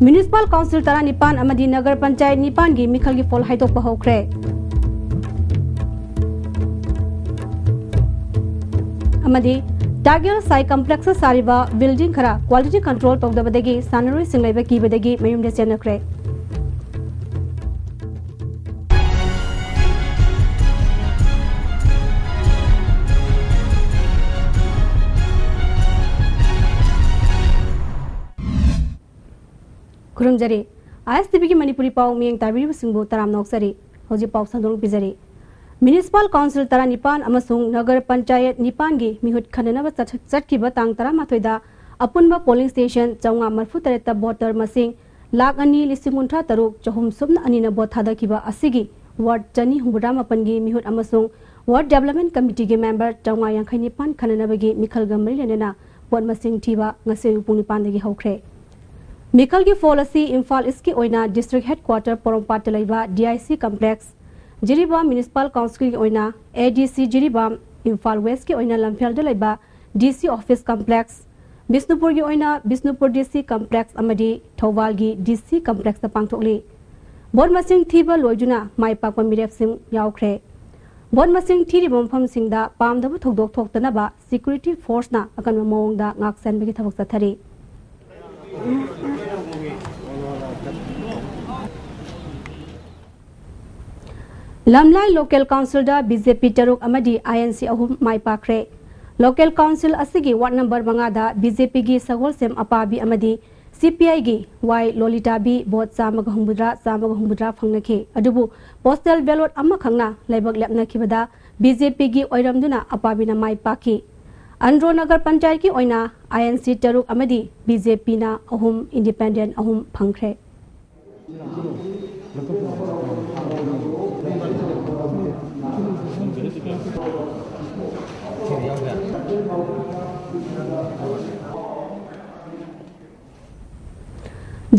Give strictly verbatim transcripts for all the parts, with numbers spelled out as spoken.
Municipal Council ꯇꯔꯥꯅꯤꯄꯥꯟ ꯑꯃꯗꯤ Nagar Panchayat ꯅꯤꯄꯥꯟꯒꯤ ꯃꯤꯈꯜꯒꯤ ꯐꯣꯜ ꯍꯥꯏꯗꯣꯛꯄ ꯍꯧꯈ꯭ꯔꯦ꯫ ꯑꯃꯗꯤ Tagel Sai Complex ꯁꯥꯔꯤꯕ building ꯈꯔ quality control ꯇꯧꯗꯕꯗꯒꯤ ꯁꯥꯟꯅꯔꯣꯏꯁꯤꯡ ꯂꯩꯕ ꯀꯤꯕꯗꯒꯤ ꯃꯌꯨꯝꯗ ꯆꯦꯟꯅꯈ꯭ꯔꯦ꯫ ꯈꯨꯔꯨꯝꯖꯔꯤ꯫ ISTVꯒꯤ ꯃꯅꯤꯄꯨꯔꯤ ꯄꯥꯎ ꯃꯤꯠꯌꯦꯡ ꯇꯥꯕꯤꯔꯤꯕꯁꯤꯡꯕꯨ ꯇꯔꯥꯝꯅ ꯑꯣꯛꯆꯔꯤ꯫ ꯍꯧꯖꯤꯛ ꯄꯥꯎ ꯁꯟꯗꯣꯛꯅ ꯄꯤꯖꯔꯤ꯫ Municipal Council ꯇꯔꯥꯅꯤꯄꯥꯟ ꯑꯃꯁꯨꯡ Nagar Panchayat ꯅꯤꯄꯥꯟꯒꯤ ꯃꯤꯍꯨꯠ ꯈꯟꯅꯅꯕ ꯆꯠ-, ꯆꯠꯈꯤꯕ ꯇꯥꯡ ꯇꯔꯥꯃꯥꯊꯣꯏꯗ ꯑꯄꯨꯟꯕ polling station ꯆꯥꯝꯃꯉꯥ ꯃꯔꯤꯐꯨ ꯇꯔꯦꯠꯇ voter ꯃꯁꯤꯡ ꯂꯥꯈ ꯑꯅꯤ ꯂꯤꯁꯤꯡ ꯀꯨꯟꯊ꯭ꯔꯥ ꯇꯔꯨꯛ ꯆꯍꯨꯝ ꯁꯨꯞꯅ ꯑꯅꯤꯅ vote ꯊꯥꯗꯈꯤꯕ ꯑꯁꯤꯒꯤ ward ꯆꯅꯤ ꯍꯨꯝꯐꯨꯇꯔꯥ ꯃꯥꯄꯟꯒꯤ ꯃꯤꯍꯨꯠ ꯑꯃꯁꯨꯡ Ward Development Committeeꯒꯤ member ꯆꯥꯝꯃꯉꯥ ꯌꯥꯡꯈꯩ ꯅꯤꯄꯥꯟ ꯈꯟꯅꯅꯕꯒꯤ ꯃꯤꯈꯜꯒ ꯃꯔꯤ ꯂꯩꯅꯅ vote ꯃꯁꯤꯡ ꯊꯤꯕ ꯉꯁꯤ ꯑꯌꯨꯛ ꯄꯨꯡ ꯅꯤꯄꯥꯟꯗꯒꯤ ꯍꯧꯈ꯭ꯔꯦ꯫ ꯃꯤꯈꯜꯒꯤ ꯐꯣꯜ ꯑꯁꯤ ꯏꯝꯐꯥꯜ ꯏꯁꯀꯤ ꯑꯣꯏꯅ district headquarter ꯄꯣꯔꯣꯝꯄꯥꯠꯇ ꯂꯩꯕ DIC complex, ꯖꯤꯔꯤꯕꯥꯝ Municipal Councilꯒꯤ ꯑꯣꯏꯅ ADC ꯖꯤꯔꯤꯕꯥꯝ, ꯏꯝꯐꯥꯜ ꯋꯦꯁꯀꯤ ꯑꯣꯏꯅ ꯂꯝꯐꯦꯜꯗ ꯂꯩꯕ DC office complex, ꯕꯤꯁꯅꯨꯄꯨꯔꯒꯤ ꯑꯣꯏꯅ ꯕꯤꯁꯅꯨꯄꯨꯔ DC complex ꯑꯃꯗꯤ ꯊꯧꯕꯥꯜꯒꯤ DC complexꯇ ꯄꯥꯡꯊꯣꯛꯂꯤ꯫ Vote ꯃꯁꯤꯡ ꯊꯤꯕ ꯂꯣꯏꯗꯨꯅ ꯃꯥꯏ ꯄꯥꯛꯄ ꯃꯤꯔꯦꯞꯁꯤꯡ ꯌꯥꯎꯈ꯭ꯔꯦ꯫ Vote ꯃꯁꯤꯡ ꯊꯤꯔꯤꯕ ꯃꯐꯝꯁꯤꯡꯗ ꯄꯥꯝꯗꯕ ꯊꯧꯗꯣꯛ ꯊꯣꯛꯇꯅꯕ security forceꯅ ꯑꯀꯟꯕ ꯃꯑꯣꯡꯗ ꯉꯥꯛ ꯁꯦꯟꯕꯒꯤ ꯊꯕꯛ ꯆꯠꯊꯔꯤ꯫ ꯂꯝꯂꯥꯏ local councilꯗ BJP ꯇꯔꯨꯛ ꯑꯃꯗꯤ INC ꯑꯍꯨꯝ ꯃꯥꯏ ꯄꯥꯛꯈ꯭ꯔꯦ꯫ Local council ꯑꯁꯤꯒꯤ ward number ꯃꯉꯥꯗ BJPꯒꯤ ꯁꯒꯣꯜꯁꯦꯝ ꯑꯄꯥꯕꯤ ꯑꯃꯗꯤ CPIꯒꯤ ꯋꯥꯏ ꯂꯣꯂꯤꯇꯥꯕꯤ vote ꯆꯥꯝꯃꯒ ꯍꯨꯝꯐꯨꯇꯔꯥ, ꯆꯥꯝꯃꯒ ꯍꯨꯝꯐꯨꯇꯔꯥ ꯐꯪꯅꯈꯤ꯫ ꯑꯗꯨꯕꯨ postal ballot ꯑꯃꯈꯛꯅ ꯂꯥꯏꯕꯛ ꯂꯦꯞꯅꯈꯤꯕꯗ BJPꯒꯤ ꯑꯣꯏꯔꯝꯗꯨꯅ ꯑꯄꯥꯕꯤꯅ ꯃꯥꯏ ꯄꯥꯛꯈꯤ꯫ ꯑꯟꯗ꯭ꯔꯣ ꯅꯒꯔ ꯄꯟꯆꯥꯌꯠꯀꯤ ꯑꯣꯏꯅ INC ꯇꯔꯨꯛ ꯑꯃꯗꯤ BJPꯅ ꯑꯍꯨꯝ, independent ꯑꯍꯨꯝ ꯐꯪꯈ꯭ꯔꯦ꯫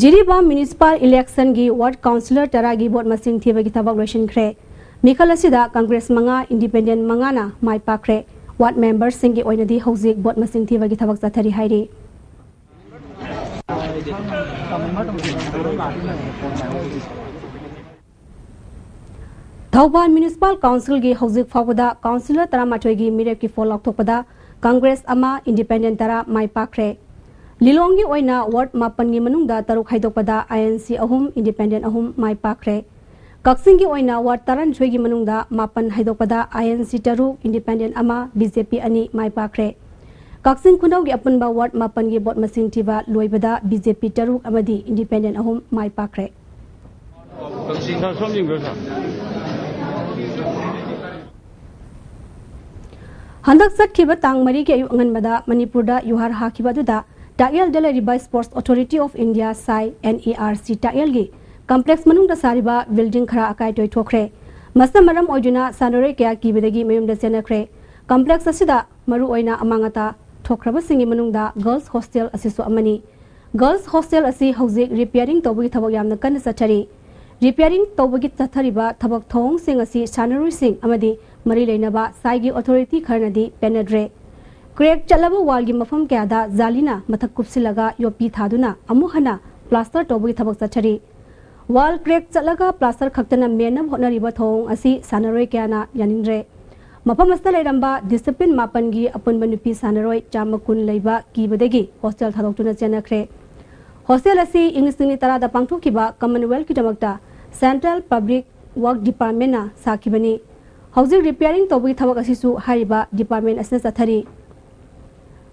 ꯖꯤꯔꯤꯕꯥꯝ municipal electionꯒꯤ ward councillor ꯇꯔꯥꯒꯤ vote ꯃꯁꯤꯡ ꯊꯤꯕꯒꯤ ꯊꯕꯛ ꯂꯣꯏꯁꯤꯟꯈ꯭ꯔꯦ꯫ ꯃꯤꯈꯜ ꯑꯁꯤꯗ Congress ꯃꯉꯥ, independent ꯃꯉꯥꯅ ꯃꯥꯏ ꯄꯥꯛꯈ꯭ꯔꯦ꯫ Ward memberꯁꯤꯡꯒꯤ ꯑꯣꯏꯅꯗꯤ ꯍꯧꯖꯤꯛ vote ꯃꯁꯤꯡ ꯊꯤꯕꯒꯤ ꯊꯕꯛ ꯆꯠꯊꯔꯤ ꯍꯥꯏꯔꯤ꯫ ꯊꯧꯕꯥꯜ ꯃ꯭ꯌꯨꯅꯤꯁꯤꯄꯥꯜ ꯀꯥꯎꯟꯁꯤꯜꯒꯤ ꯍꯧꯖꯤꯛ ꯐꯥꯎꯕꯗ ꯀꯥꯎꯟꯁꯤꯂꯔ ꯇꯔꯥꯃꯥꯊꯣꯏꯒꯤ ꯃꯤꯔꯦꯞꯀꯤ ꯐꯣꯜ ꯂꯥꯎꯊꯣꯛꯄꯗ ꯀꯪꯒ꯭ꯔꯦꯁ ꯑꯃ, ꯏꯟꯗꯤꯄꯦꯟꯗꯦꯟ ꯇꯔꯥ ꯃꯥꯏ ꯄꯥꯛꯈ꯭ꯔꯦ꯫ ꯂꯤꯂꯣꯡꯒꯤ ꯑꯣꯏꯅ ꯋꯥꯔꯗ ꯃꯥꯄꯟꯒꯤ ꯃꯅꯨꯡꯗ ꯇꯔꯨꯛ ꯍꯥꯏꯗꯣꯛꯄꯗ ꯑꯥꯏ ꯑꯦꯟ ꯁꯤ ꯑꯍꯨꯝ, ꯏꯟꯗꯤꯄꯦꯟꯗꯦꯟ ꯑꯍꯨꯝ ꯃꯥꯏ ꯄꯥꯛꯈ꯭ꯔꯦ꯫ ꯀꯛꯆꯤꯡꯒꯤ ꯑꯣꯏꯅ ꯋꯥꯔꯗ ꯇꯔꯥꯅꯤꯊꯣꯏꯒꯤ ꯃꯅꯨꯡꯗ ꯃꯥꯄꯟ ꯍꯥꯏꯗꯣꯛꯄꯗ ꯑꯥꯏ ꯑꯦꯟ ꯁꯤ ꯇꯔꯨꯛ, ꯏꯟꯗꯤꯄꯦꯟꯗꯦꯟ ꯑꯃ, ꯕꯤ ꯖꯦ ꯄꯤ ꯑꯅꯤ ꯃꯥꯏ ꯄꯥꯛꯈ꯭ꯔꯦ꯫ ꯀꯛꯆꯤꯡ ꯈꯨꯅꯧꯒꯤ ꯑꯄꯨꯟꯕ ꯋꯥꯔꯗ ꯃꯥꯄꯟꯒꯤ ꯚꯣꯠ ꯃꯁꯤꯡ ꯊꯤꯕ ꯂꯣꯏꯕꯗ ꯕꯤ ꯖꯦ ꯄꯤ ꯇꯔꯨꯛ ꯑꯃꯗꯤ ꯏꯟꯗꯤꯄꯦꯟꯗꯦꯟ ꯑꯍꯨꯝ ꯃꯥꯏ ꯄꯥꯛꯈ꯭ꯔꯦ꯫ ꯀꯛꯆꯤꯡ ꯈꯔ ꯁꯣꯝ ꯌꯦꯡꯕꯤꯌꯨ, ꯁꯥꯔ꯫ ꯍꯟꯗꯛ ꯆꯠꯈꯤꯕ ꯇꯥꯡ ꯃꯔꯤꯒꯤ ꯑꯌꯨꯛ ꯑꯉꯟꯕꯗ ꯃꯅꯤꯄꯨꯔꯗ ꯌꯨꯍꯥꯔ ꯍꯥꯈꯤꯕ ꯑꯗꯨꯗ ꯇꯥꯛꯌꯦꯜꯗ ꯂꯩꯔꯤꯕ Sports Authority of India, ꯁꯥꯏ, N E R C ꯇꯥꯛꯌꯦꯜꯒꯤ ꯀꯝꯄ꯭ꯂꯦꯛꯁ ꯃꯅꯨꯡꯗ ꯁꯥꯔꯤꯕ ꯕꯤꯜꯗꯤꯡ ꯈꯔ ꯑꯀꯥꯏ ꯇꯣꯏꯊꯣꯛꯈ꯭ꯔꯦ꯫ ꯃꯁꯤꯅ ꯃꯔꯝ ꯑꯣꯏꯗꯨꯅ ꯁꯥꯟꯅꯔꯣꯏ ꯀꯌꯥ ꯀꯤꯕꯗꯒꯤ ꯃꯌꯨꯝꯗ ꯆꯦꯟꯅꯈ꯭ꯔꯦ꯫ ꯀꯝꯄ꯭ꯂꯦꯛꯁ ꯑꯁꯤꯗ ꯃꯔꯨꯑꯣꯏꯅ ꯑꯃꯥꯡ ꯑꯇꯥ ꯊꯣꯛꯈ꯭ꯔꯕꯁꯤꯡꯒꯤ ꯃꯅꯨꯡꯗ ꯒꯔꯜꯁ ꯍꯣꯁꯇꯦꯜ ꯑꯁꯤꯁꯨ ꯑꯃꯅꯤ꯫ ꯒꯔꯜꯁ ꯍꯣꯁꯇꯦꯜ ꯑꯁꯤ ꯍꯧꯖꯤꯛ ꯔꯤꯄꯤꯌꯥꯔꯤꯡ ꯇꯧꯕꯒꯤ ꯊꯕꯛ ꯌꯥꯝꯅ ꯀꯟꯅ ꯆꯠꯊꯔꯤ꯫ ꯔꯤꯄꯤꯌꯥꯔꯤꯡ ꯇꯧꯕꯒꯤ ꯆꯠꯊꯔꯤꯕ ꯊꯕꯛ ꯊꯧꯑꯣꯡꯁꯤꯡ ꯑꯁꯤ ꯁꯥꯟꯅꯔꯣꯏꯁꯤꯡ ꯑꯃꯗꯤ ꯃꯔꯤ ꯂꯩꯅꯕ ꯁꯥꯏꯒꯤ ꯑꯣꯊꯣꯔꯤꯇꯤ ꯈꯔꯅꯗꯤ ꯄꯦꯟꯅꯗ꯭ꯔꯦ꯫ ꯀ꯭ꯔꯦꯛ ꯆꯠꯂꯕ ꯋꯥꯜꯒꯤ ꯃꯐꯝ ꯀꯌꯥꯗ ꯖꯥꯂꯤꯅ ꯃꯊꯛ ꯀꯨꯞꯁꯤꯜꯂꯒ ꯌꯣꯠꯄꯤ ꯊꯥꯗꯨꯅ ꯑꯃꯨꯛ ꯍꯟꯅ ꯄ꯭ꯂꯥꯁꯇꯔ ꯇꯧꯕꯒꯤ ꯊꯕꯛ ꯆꯠꯊꯔꯤ꯫ ꯋꯥꯜ ꯀ꯭ꯔꯦꯛ ꯆꯠꯂꯒ ꯄ꯭ꯂꯥꯁꯇꯔ ꯈꯛꯇꯅ ꯃꯦꯟꯅꯕ ꯍꯣꯠꯅꯔꯤꯕ ꯊꯧꯑꯣꯡ ꯑꯁꯤ ꯁꯥꯟꯅꯔꯣꯏ ꯀꯌꯥꯅ ꯌꯥꯅꯤꯡꯗ꯭ꯔꯦ꯫ ꯃꯐꯝ ꯑꯁꯤꯗ ꯂꯩꯔꯝꯕ ꯗꯤꯁꯤꯄ꯭ꯂꯤꯟ ꯃꯥꯄꯟꯒꯤ ꯑꯄꯨꯟꯕ ꯅꯨꯄꯤ ꯁꯥꯟꯅꯔꯣꯏ ꯆꯥꯝꯃ ꯀꯨꯟ ꯂꯩꯕ ꯀꯤꯕꯗꯒꯤ ꯍꯣꯁꯇꯦꯜ ꯊꯥꯗꯣꯛꯇꯨꯅ ꯆꯦꯟꯅꯈ꯭ꯔꯦ꯫ ꯍꯣꯁꯇꯦꯜ ꯑꯁꯤ ꯏꯪ ꯂꯤꯁꯤꯡ ꯑꯅꯤ ꯇꯔꯥꯗ ꯄꯥꯡꯊꯣꯛꯈꯤꯕ ꯀꯃꯟꯋꯦꯜꯊꯀꯤꯗꯃꯛꯇ ꯁꯦꯟꯇ꯭ꯔꯦꯜ ꯄꯕ꯭ꯂꯤꯛ ꯋꯥꯔꯛ ꯗꯤꯄꯥꯔꯠꯃꯦꯟꯅ ꯁꯥꯈꯤꯕꯅꯤ꯫ ꯍꯧꯖꯤꯛ ꯔꯤꯄꯤꯌꯥꯔꯤꯡ ꯇꯧꯕꯒꯤ ꯊꯕꯛ ꯑꯁꯤꯁꯨ ꯍꯥꯏꯔꯤꯕ ꯗꯤꯄꯥꯔꯠꯃꯦꯟ ꯑꯁꯤꯅ ꯆꯠꯊꯔꯤ꯫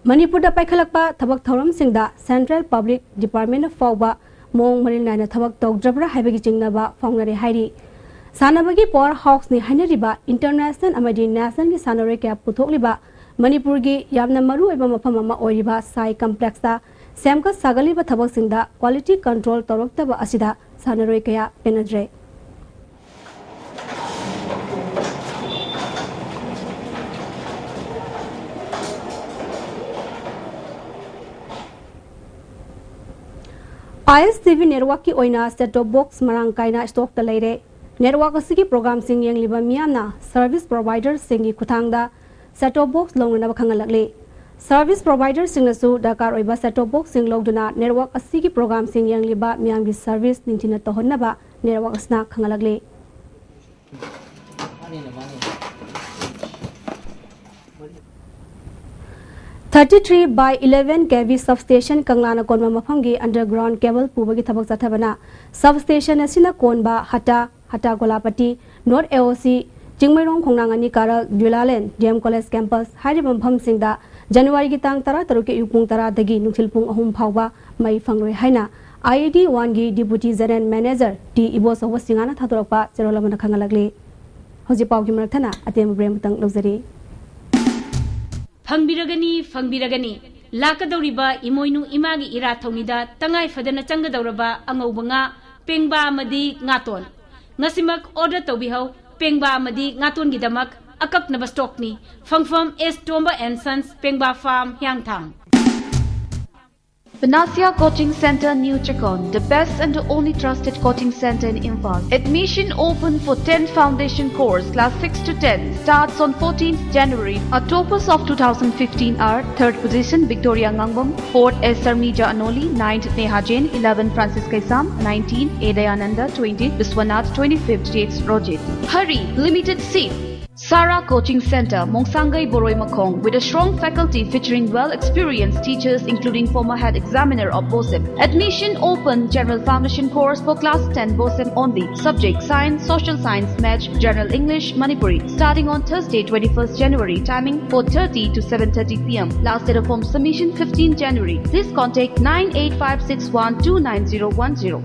ꯃꯅꯤꯄꯨꯔꯗ ꯄꯥꯏꯈꯠꯂꯛꯄ ꯊꯕꯛ ꯊꯧꯔꯝꯁꯤꯡꯗ ꯁꯦꯟꯇ꯭ꯔꯦꯜ ꯄꯕ꯭ꯂꯤꯛ ꯗꯤꯄꯥꯔꯠꯃꯦꯟꯅ ꯐꯥꯎꯕ ꯃꯑꯣꯡ ꯃꯔꯤꯜ ꯅꯥꯏꯅ ꯊꯕꯛ ꯇꯧꯗ꯭ꯔꯕ꯭ꯔꯥ ꯍꯥꯏꯕꯒꯤ ꯆꯤꯡꯅꯕ ꯐꯥꯎꯅꯔꯦ ꯍꯥꯏꯔꯤ꯫ ꯁꯥꯟꯅꯕꯒꯤ ꯄꯋꯥꯔ ꯍꯥꯎꯁꯅꯤ ꯍꯥꯏꯅꯔꯤꯕ ꯏꯟꯇꯔꯅꯦꯁꯅꯦꯜ ꯑꯃꯗꯤ ꯅꯦꯁꯅꯦꯜꯒꯤ ꯁꯥꯟꯅꯔꯣꯏ ꯀꯌꯥ ꯄꯨꯊꯣꯛꯂꯤꯕ ꯃꯅꯤꯄꯨꯔꯒꯤ ꯌꯥꯝꯅ ꯃꯔꯨꯑꯣꯏꯕ ꯃꯐꯝ ꯑꯃ ꯑꯣꯏꯔꯤꯕ ꯁꯥꯏ ꯀꯝꯄ꯭ꯂꯦꯛꯁꯇ ꯁꯦꯝꯒꯠ ꯁꯥꯒꯠꯂꯤꯕ ꯊꯕꯛꯁꯤꯡꯗ ꯀ꯭ꯋꯥꯂꯤꯇꯤ ꯀꯟꯇ꯭ꯔꯣꯜ ꯇꯧꯔꯛꯇꯕ ꯑꯁꯤꯗ ꯁꯥꯟꯅꯔꯣꯏ ꯀꯌꯥ ꯄꯦꯟꯅꯗ꯭ꯔꯦ꯫ ꯑꯥꯏ ꯑꯦꯁ ꯇꯤ ꯚꯤ ꯅꯦꯠꯋꯥꯔꯛꯀꯤ ꯑꯣꯏꯅ ꯁꯦꯠ ꯇꯣꯞ ꯕꯣꯛꯁ ꯃꯔꯥꯡ ꯀꯥꯏꯅ ꯁ꯭ꯇꯣꯛꯇ ꯂꯩꯔꯦ꯫ ꯅꯦꯠꯋꯥꯔꯛ ꯑꯁꯤꯒꯤ ꯄ꯭ꯔꯣꯒ꯭ꯔꯥꯝꯁꯤꯡ ꯌꯦꯡꯂꯤꯕ ꯃꯤꯌꯥꯝꯅ ꯁꯔꯚꯤꯁ ꯄ꯭ꯔꯣꯚꯥꯏꯗꯔꯁꯤꯡꯒꯤ ꯈꯨꯠꯊꯥꯡꯗ ꯁꯦꯠ ꯇꯣꯞ ꯕꯣꯛꯁ ꯂꯧꯅꯅꯕ ꯈꯪꯍꯜꯂꯛꯂꯤ꯫ Service providerꯁꯤꯡꯅꯁꯨ ꯗꯔꯀꯥꯔ ꯑꯣꯏꯕ set-top boxꯁꯤꯡ ꯂꯧꯗꯨꯅ network ꯑꯁꯤꯒꯤ programꯁꯤꯡ ꯌꯦꯡꯂꯤꯕ ꯃꯤꯌꯥꯝꯒꯤ service ꯅꯤꯡꯊꯤꯅ ꯇꯧꯍꯟꯅꯕ network ꯑꯁꯤꯅ ꯈꯪꯍꯜꯂꯛꯂꯤ꯫ Thirty three by eleven K V substation ꯀꯪꯂꯥꯅ ꯀꯣꯟꯕ ꯃꯐꯝꯒꯤ underground cable ꯄꯨꯕꯒꯤ ꯊꯕꯛ ꯆꯠꯊꯕꯅ substation ꯑꯁꯤꯅ ꯀꯣꯟꯕ ꯍꯇꯥ, ꯍꯇꯥ ꯒꯣꯂꯥꯄꯇꯤ, North A O C, Chingmeirong ꯈꯣꯡꯅꯥꯡ ꯑꯅꯤ ꯀꯥꯔꯛ, ꯖꯨꯂꯥꯂꯦꯟ, D M College campus ꯍꯥꯏꯔꯤꯕ ꯃꯐꯝꯁꯤꯡꯗ ꯖꯅꯋꯥꯔꯤꯒꯤ ꯇꯥꯡ ꯇꯔꯥ ꯇꯔꯨꯛꯀꯤ ꯑꯌꯨꯛ ꯄꯨꯡ ꯇꯔꯥꯗꯒꯤ ꯅꯨꯡꯊꯤꯜ ꯄꯨꯡ ꯑꯍꯨꯝ ꯐꯥꯎꯕ ꯃꯩ ꯐꯪꯂꯣꯏ ꯍꯥꯏꯅ I E D one ꯒꯤ Deputy General Manager T Ibochouba ꯁꯤꯡꯍꯅ ꯊꯥꯗꯣꯔꯛꯄ ꯆꯦꯔꯣꯜ ꯑꯃꯅ ꯈꯪꯍꯜꯂꯛꯂꯤ꯫ ꯍꯧꯖꯤꯛ ꯄꯥꯎꯒꯤ ꯃꯔꯛ ꯊꯠꯅ ꯑꯇꯦꯟꯕ break ꯑꯃꯇꯪ ꯂꯧꯖꯔꯤ꯫ ꯐꯪꯕꯤꯔꯒꯅꯤ, ꯐꯪꯕꯤꯔꯒꯅꯤ꯫ ꯂꯥꯛꯀꯗꯧꯔꯤꯕ ꯏꯃꯣꯏꯅꯨ ꯏꯃꯥꯒꯤ ꯏꯔꯥꯠ ꯊꯧꯅꯤꯗ ꯇꯉꯥꯏ ꯐꯗꯅ ꯆꯪꯒꯗꯧꯔꯕ ꯑꯉꯧꯕ ꯉꯥ, ꯄꯦꯡꯕꯥ ꯑꯃꯗꯤ ꯉꯥꯇꯣꯟ꯫ ꯉꯁꯤꯃꯛ order ꯇꯧꯕꯤꯍꯧ꯫ ꯄꯦꯡꯕꯥ ꯑꯃꯗꯤ ꯉꯥꯇꯣꯟꯒꯤꯗꯃꯛ ꯑꯀꯛꯅꯕ stockꯅꯤ꯫ ꯐꯪꯐꯝ S Tomba and Sons, ꯄꯦꯡꯕꯥ Farm, Hiyangthang. Panacea Coaching Center, New Chakon, the best and the only trusted coaching center in Imphal. Admission open for tenth foundation course, class six to ten, starts on fourteenth January. Our toppers of two thousand fifteen are: third position, Victoria Ngangbam; fourth, S Sarmija Anoli; ninth, Neha Jain; eleven, Francis Kaisam; nineteen, A Dayananda; twenty, Biswanath; twenty-fifth, Jakes Rojit. Hurry, limited seat. Sara Coaching Center, Mongsangai Boroi Makhong, with a strong faculty featuring well-experienced teachers, including former head examiner of BOSEM. Admission open, general foundation course for class ten BOSEM only. Subject: science, social science, maths, general English, Manipuri. Starting on Thursday, twenty-first January, timing four thirty to seven thirty P M. Last date of form submission, fifteenth January. Please contact nine eight five six one two nine zero one zero.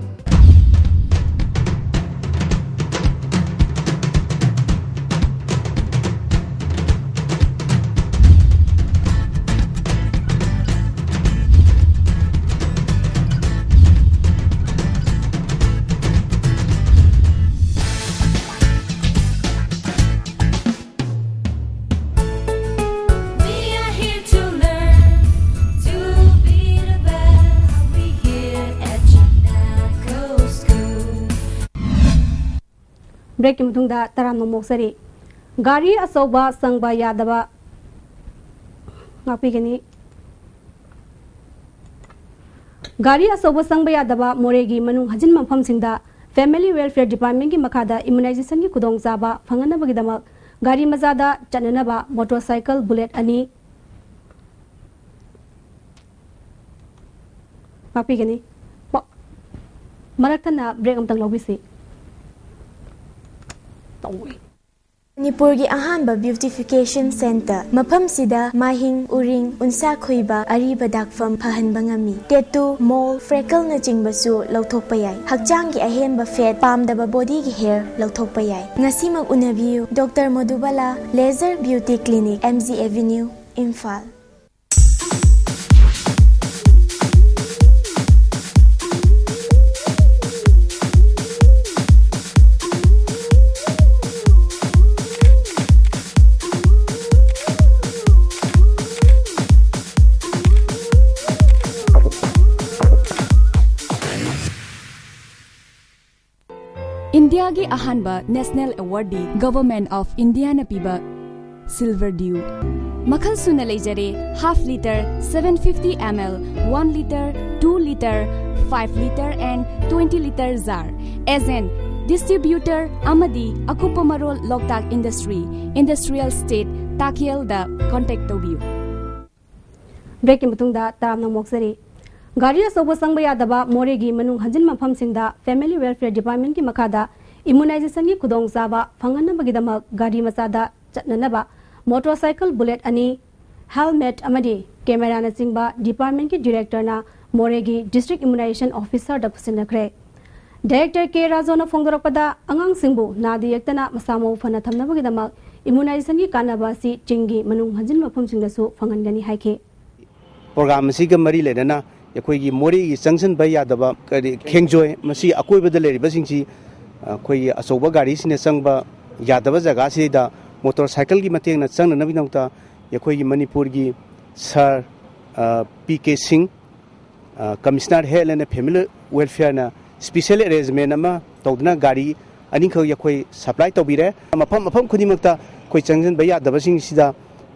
We are here to learn, to be the best. We here at Chinago School. Breakꯀꯤ ꯃꯇꯨꯡꯗ ꯇꯔꯥꯝꯅ ꯑꯣꯛꯆꯔꯤ꯫ ꯒꯥꯔꯤ ꯑꯆꯧꯕ ꯆꯪꯕ ꯌꯥꯗꯕ ꯉꯥꯛꯄꯤꯒꯅꯤ꯫ ꯒꯥꯔꯤ ꯑꯆꯧꯕ ꯆꯪꯕ ꯌꯥꯗꯕ ꯃꯣꯔꯦꯒꯤ ꯃꯅꯨꯡ ꯍꯟꯖꯤꯟꯕ ꯃꯐꯝꯁꯤꯡꯗ Family Welfare Departmentꯀꯤ ꯃꯈꯥꯗ immunizationꯒꯤ ꯈꯨꯗꯣꯡꯆꯥꯕ ꯐꯪꯍꯟꯅꯕꯒꯤꯗꯃꯛ ꯒꯥꯔꯤ ꯃꯆꯥꯗ ꯆꯠꯅꯅꯕ motorcycle bullet ꯑꯅꯤ ꯉꯥꯛꯄꯤꯒꯅꯤ꯫ ꯄ-, ꯃꯔꯛ ꯊꯠꯅ break ꯑꯃꯇꯪ ꯂꯧꯕꯤꯁꯤ꯫ ꯇꯧꯏ꯫ ꯃꯅꯤꯄꯨꯔꯒꯤ ꯑꯍꯥꯟꯕ beautification centre꯫ ꯃꯐꯝꯁꯤꯗ ꯃꯥꯏꯍꯤꯡ, ꯎꯔꯤꯡ, ꯎꯟꯁꯥ ꯈꯨꯏꯕ, ꯑꯔꯤꯕ ꯗꯥꯛꯐꯝ ꯐꯍꯟꯕ ꯉꯝꯃꯤ꯫ Tattoo, mole, freckleꯅꯆꯤꯡꯕꯁꯨ ꯂꯧꯊꯣꯛꯄ ꯌꯥꯏ꯫ ꯍꯛꯆꯥꯡꯒꯤ ꯑꯍꯦꯟꯕ fat, ꯄꯥꯝꯗꯕ bodyꯒꯤ hair ꯂꯧꯊꯣꯛꯄ ꯌꯥꯏ꯫ ꯉꯁꯤꯃꯛ ꯎꯅꯕꯤꯌꯨ, Doctor Madhubala Laser Beauty Clinic, M G Avenue, Imphal. ꯏꯟꯗꯤꯌꯥꯒꯤ ꯑꯍꯥꯟꯕ national awardꯗꯤ Government of Indiaꯅ ꯄꯤꯕ Silver Dew꯫ ꯃꯈꯜ ꯁꯨꯅ ꯂꯩꯖꯔꯦ: half litre, seven fifty ml, one litre, two litre, five litre and twenty litre jar꯫ Agent, distributor ꯑꯃꯗꯤ ꯑꯀꯨꯞꯄ ꯃꯔꯣꯜ ꯂꯣꯛꯇꯥꯛ Industry, Industrial Estate, ꯇꯥꯈꯦꯜꯗ contact ꯇꯧꯕꯤꯌꯨ꯫ Breakꯀꯤ ꯃꯇꯨꯡꯗ ꯇꯔꯥꯝꯅ ꯑꯣꯛꯆꯔꯤ꯫ ꯒꯥꯔꯤ ꯑꯆꯧꯕ ꯆꯪꯕ ꯌꯥꯗꯕ ꯃꯣꯔꯦꯒꯤ ꯃꯅꯨꯡ ꯍꯟꯖꯤꯟꯕ ꯃꯐꯝꯁꯤꯡꯗ Family Welfare Departmentꯀꯤ ꯃꯈꯥꯗ immunizationꯒꯤ ꯈꯨꯗꯣꯡꯆꯥꯕ ꯐꯪꯍꯟꯅꯕꯒꯤꯗꯃꯛ ꯒꯥꯔꯤ ꯃꯆꯥꯗ ꯆꯠꯅꯅꯕ motorcycle bullet ꯑꯅꯤ, helmet ꯑꯃꯗꯤ cameraꯅꯆꯤꯡꯕ departmentꯀꯤ directorꯅ ꯃꯣꯔꯦꯒꯤ District Immunization Officerꯗ ꯈꯨꯠꯁꯤꯟꯅꯈ꯭ꯔꯦ꯫ Director ꯀꯦ ꯔꯥꯖꯣꯅ ꯐꯣꯡꯗꯣꯔꯛꯄꯗ, ꯑꯉꯥꯡꯁꯤꯡꯕꯨ ꯅꯥꯗ ꯌꯦꯛꯇꯅ ꯃꯁꯥ ꯃꯎ ꯐꯅ ꯊꯝꯅꯕꯒꯤꯗꯃꯛ immunizationꯒꯤ ꯀꯥꯟꯅꯕ ꯑꯁꯤ ꯆꯤꯡꯒꯤ ꯃꯅꯨꯡ ꯍꯟꯖꯤꯟꯕ ꯃꯐꯝꯁꯤꯡꯗꯁꯨ ꯐꯪꯍꯟꯒꯅꯤ ꯍꯥꯏꯈꯤ꯫ Program ꯑꯁꯤꯒ ꯃꯔꯤ ꯂꯩꯅꯅ ꯑꯩꯈꯣꯏꯒꯤ ꯃꯣꯔꯦꯒꯤ ꯆꯪꯁꯤꯟꯕ ꯌꯥꯗꯕ ꯀꯔꯤ ꯈꯦꯡꯖꯣꯏ, ꯃꯁꯤ ꯑꯀꯣꯏꯕꯗ ꯂꯩꯔꯤꯕꯁꯤꯡꯁꯤ ꯑꯩꯈꯣꯏꯒꯤ ꯑꯆꯧꯕ ꯒꯥꯔꯤꯁꯤꯡꯅ ꯆꯪꯕ ꯌꯥꯗꯕ ꯖꯒꯥꯁꯤꯗ motorcycleꯒꯤ ꯃꯇꯦꯡꯅ ꯆꯪꯅꯅꯕꯒꯤꯗꯃꯛꯇ ꯑꯩꯈꯣꯏꯒꯤ ꯃꯅꯤꯄꯨꯔꯒꯤ Sir, ꯑ, ꯄꯤ ꯀꯦ ꯁꯤꯡ, ꯑ, Commissioner Health and Family Welfareꯅ special arrangement ꯑꯃ ꯇꯧꯗꯨꯅ ꯒꯥꯔꯤ ꯑꯅꯤꯈꯛ ꯑꯩꯈꯣꯏ supply ꯇꯧꯕꯤꯔꯦ꯫ ꯃꯐꯝ, ꯃꯐꯝ ꯈꯨꯗꯤꯡꯃꯛꯇ ꯑꯩꯈꯣꯏ ꯆꯪꯁꯤꯟꯕ ꯌꯥꯗꯕꯁꯤꯡꯁꯤꯗ